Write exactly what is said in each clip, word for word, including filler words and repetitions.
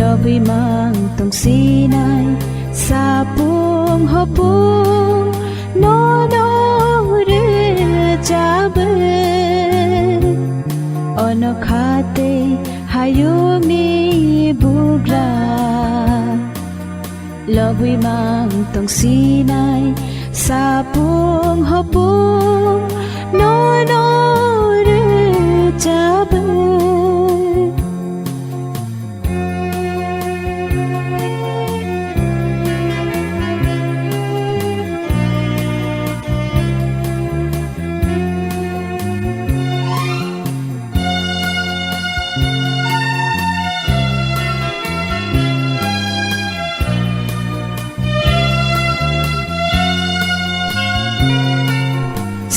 Lobwi mang tong sinai sapung hopung nono rwchabu. Ono khate hayungni bugra. Lobwi mang tong sinai sapung hopung nono rwchabu.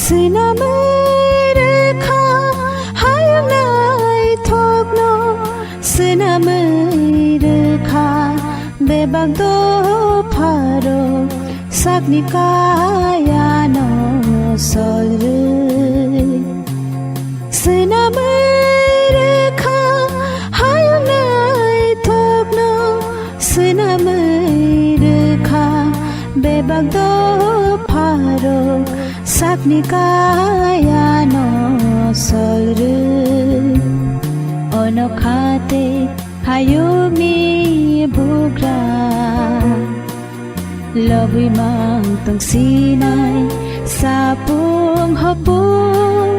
Swnamwi rwkha hayung naithokno, swnamwi rwkha bebak dopharok sakni kayano solrwi. Swnamwi rwkha hayung naithokno, swnamwi rwkha bebak dopharok sakni kayano solrwi. Ono khate hayungni bugra. Lobwi mang tong sinai sapung hopung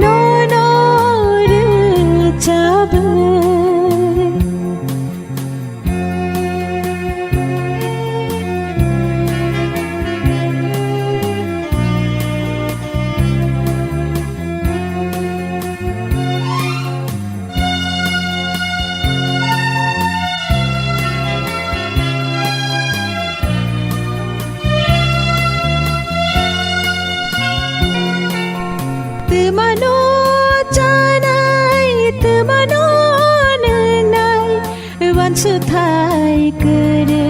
nono rwchabu. Twmano chanai, twmano nwngnai, uansukthai kwrwi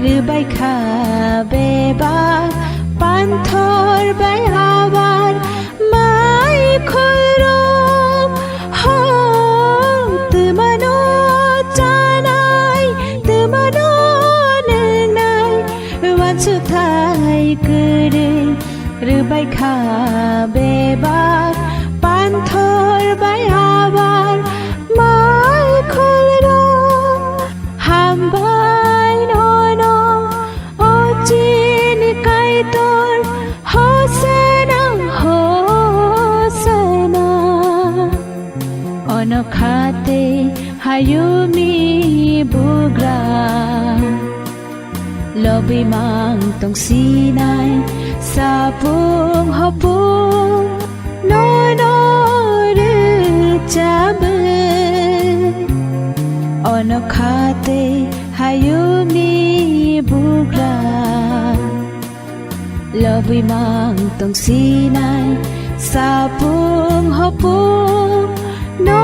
rwbai kha bebak panthor bai habar mai khulrok. Ho, twmano chanai, twmano nwngnai, uansukthai kwrwi rwbai kha bebak panthor bai habar mai khulrok. Hambai nono, o chini Kaitor, Hosana, Hosana. Ono khate hayungni bugra. Lobwi mang tong sinai sapung hopung nono rwchabu. Ono khate hayungni bugra. Lobwi mang tong sinai sapung hopung no